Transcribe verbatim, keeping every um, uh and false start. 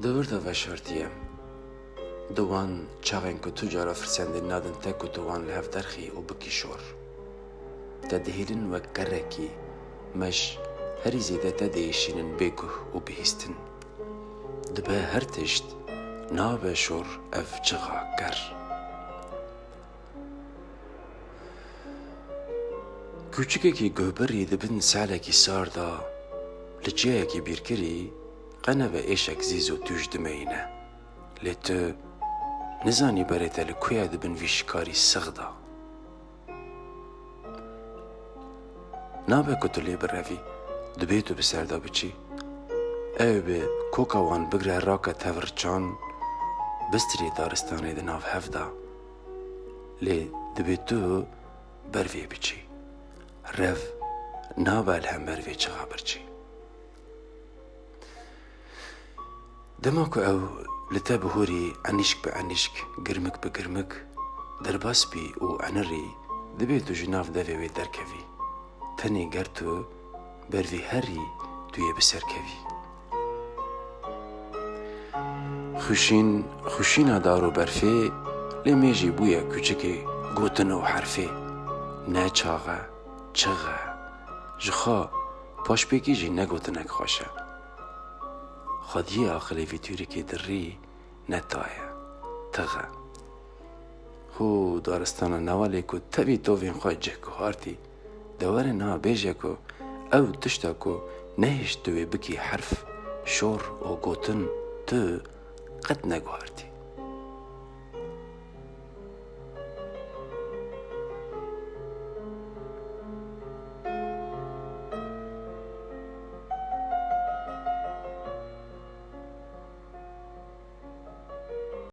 Di wir de veşartiye. Di wan çaxên ku tu cara firsendên nadin te ku tu wan li hev derxî û bikî şor. Te dihêlin wek kerekî, meş herî zêde te diêşînin bêguh û bihîstin. Dibe her tişt nabe şor ev çixa ker. Kûçikekî guhbirî di bin selekî sar de li çiyayekî bîrkirî qe nebe êşek zîz û tûj dimeyîne. Lê tu nizanî berê te li ku ye di bin vî şikarî six de. Nabe ku tu lê birevî, dibê tu bi ser de biçî. Ew bi koka wan bigre rake tevir çan, bistirê daristanê di nav hev de. Lê dibê tu ber vê biçî. Rev nabe li hember vê çixa birçî. Dema ku ew li te bihûrî enîşk bi enîşk, girmik bi girmik derbas bî û enirî, dibê tu ji nav devê wê derkevî. Tenê ger tu ber vî herî tu yê bi ser kevî. Xuşîn, xuşîna dar û berfê, lê mêjî bûye kûçikê gotin û herfê. Ne çax e, çiğ e. Ji xwe paşpêkî jî ne gotinek xweş e. Xwediyê aqilê vî tûrikê dirî ne taye, tix e. Xû daristana newalê ku tevî tovên xwe cih guhartî, de were niha bêje ku ew tişta ku nehişt tu wê bikî herf, şor û gotin tu qet neguhartî.